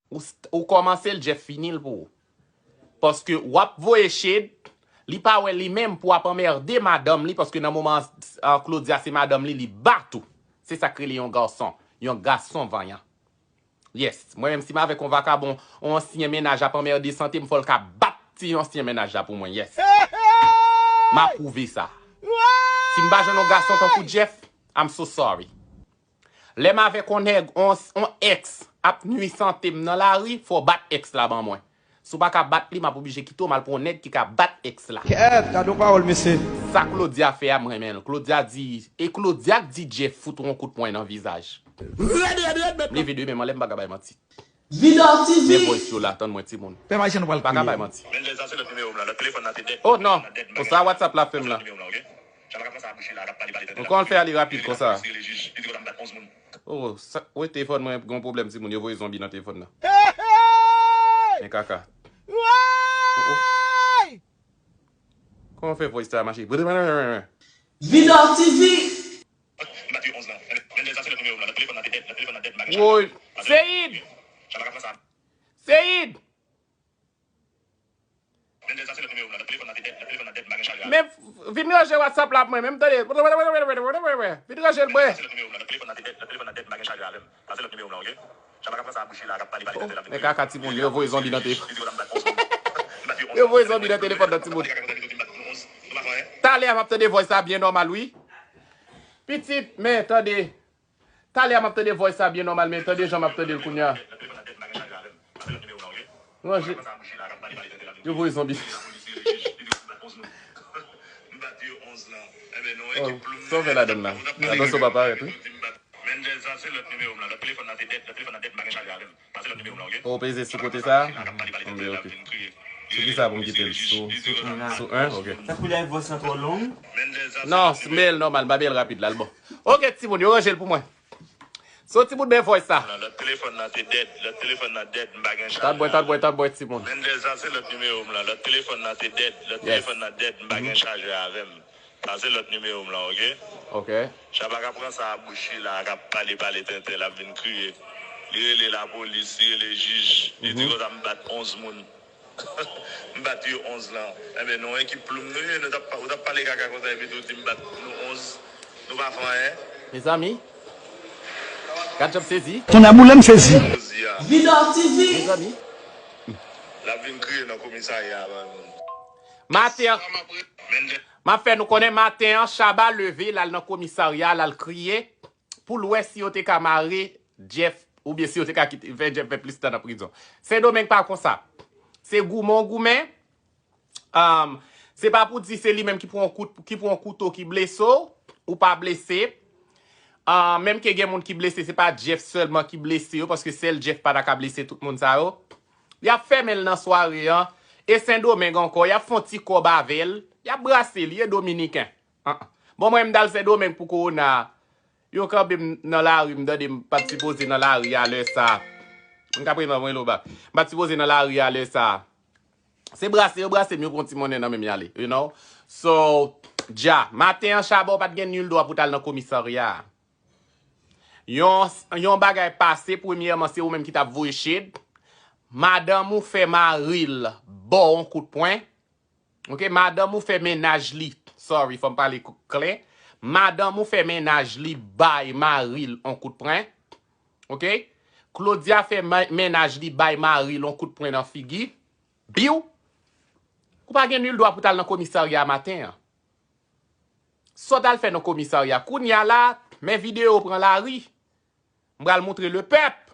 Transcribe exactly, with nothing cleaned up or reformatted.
Ou, st- ou kòmanse l, Jeff fini l pou ou. Paske w ap voye shade, li pa wè li menm pou w ap anmède madanm li, paske nan moman an, Claudia se madanm li, li bat ou. Se sa k rele yon gason, yon gason vanyan. Yes, mwen menm si m avèk yon vakabon, yon ansyen mennaj ap anmède sante m, fò l ka bat ti ansyen mennaj la pou mwen, yes. M apwouve sa. Si m pa jwenn yon gason tankou Jeff, I'm so sorry. Lè m avèk yon nèg, yon, yon ex ap nwi sante m nan lari, fò w bat ex la ban mwen. Si w pa ka bat li, m ap oblije kite w, m al pran yon nèg ki ka bat ex la. Kèt, gade yon pawòl, mesye. Sa Claudia fè a, m renmen l. Claudia di, e Claudia k di Jeff fout ou yon kout pwen nan vizaj. Rèd, rèd, rèd, bèt. M leve demen, m anlè m pa ka bay manti. Vidor T V. Men voice yo la, tann mwen timoun. Pè Mayichèn ou pral kriye. Pa ka bay manti. Mennjèl, sa se lòt nimewo m la. Lòt telefòn nan te dead. Oh non. Konsa WhatsApp la fè m la. Ou konn fè ale rapid konsa. Oh, sa, wi, telefòn mwen gen yon pwoblèm, timoun. Yo voye zonbi nan telefòn nan. Men kaka. Oh, oh. Kòman fè voice sa mache? Vidor T V. M bat yo onz lan. Mennjèl, sa se lòt nimewo m la. Lòt telefòn nan te dead. Lòt telefòn nan dead. Bagay. Woy, Seyid! Seyid! Men vin ranje WhatsApp la pou mwen, men m tande. Vin ranje l, bwè. Men kaka timoun, yo voye zonbi nan telefòn. Yo voye zonbi nan telefòn nan timoun. Talè a m ap tande voice sa byen nòmal, wi. Pitit, men tande. Talè a m ap tande voice sa byen nòmal, men tande jan m ap tande l kounye a. Ranje. Yo voye zonbi. Oh, sa w fè ladann la? Atansyon pa parèt, wi. Mennjèl, sa se lòt nimewo m la. Lòt telefòn nan te dead. Lòt telefòn nan dead, m pa gen chaje avè m. Sa se lòt nimewo m la, oke? Ou peze sou kote sa? Anben, oke. Sou ki sa pou m kite l? Sou, sou, sou en? Oke. Tankou lè voice lan twò long. Non, men l nòmal, m pa byen rapid la, l bon. Oke, timoun, yo ranje l pou mwen. So, timoun, men voice sa. Lòt telefòn nan te dead, lòt telefòn nan dead, m pa gen chaje. Tat bwè, tat bwè, tat bwè, timoun. Mennjèl, sa se lòt nimewo m la. Lòt telefòn nan te dead, lòt telefòn nan dead, m pa gen chaje avè m. Sa se lòt nimewo m lan, oke? Oke. Chaba k ap pran sa a bouch li la, k ap pale, pale tenten, l ap vin kriye. Li rele lapolis, li rele jij, li di konsa m bat onz moun. M bat yo onz lan. Enben, nou ekip ploum nou ye, nou t ap pa- ou t ap pale kaka konsa, epi tou di m bat nou onz. Nou pa fè anyen. Mezanmi, gad jan m sezi. Tonnè boule m sezi. Jodi a. Vidor T V. Mezanmi. L ap vin kriye nan komisarya a, ban nou. Maten an, m ap fè nou konnen maten an, Chaba leve, l al nan komisarya, l al kriye, pou l wè si yo te ka mare Jeff, oubyen si yo te ka kite, fè Jeff fè plis tan nan prizon. Sendomeng pa konsa. Se goumen w goumen. Um, se pa pou di se li menm ki pran yon kout, ki pran yon kouto ki blese w, ou pa blese. Ah, menm ke gen moun ki blese, se pa Jeff sèlman ki blese yo, paske sèl Jeff pa ta ka blese tout moun sa yo. Y ap fèmen l nan sware an, e Sendomeng ankò, y ap fè yon ti kòb avè l, y ap brase li, e Dominiken. Ah, ah. Bon, mwen, m t al Sendomeng pou kowona a. Yo kanpe m nan lari, m tande m pa t sipoze nan lari a lè sa a. M ka prezan voye l obak. M pa t sipoze nan lari a lè sa a. Se brase yo brase m, yo pran ti monnen nan men m y ale, you know? So, dja, maten an, Chaba, w pa t gen nil dwa pou w t al nan komisarya a. Yon, yon bagay pase, premyèman, se ou menm ki t ap voye shade. Madanm ou fè mari l ba w yon kout pwen. Oke, madanm ou fè mennaj li, sorry, fò m pale k- klè. Madanm ou fè mennaj li bay mari l yon kout pwen. Oke? Claudia fè ma- mennaj li bay mari l yon kout pwen nan figi. Biw! Ou pa gen nil dwa pou w t al nan komisarya maten an. Sa w t al fè nan komisarya? Kounye a la, men videyo pran lari. M pral montre lepèp.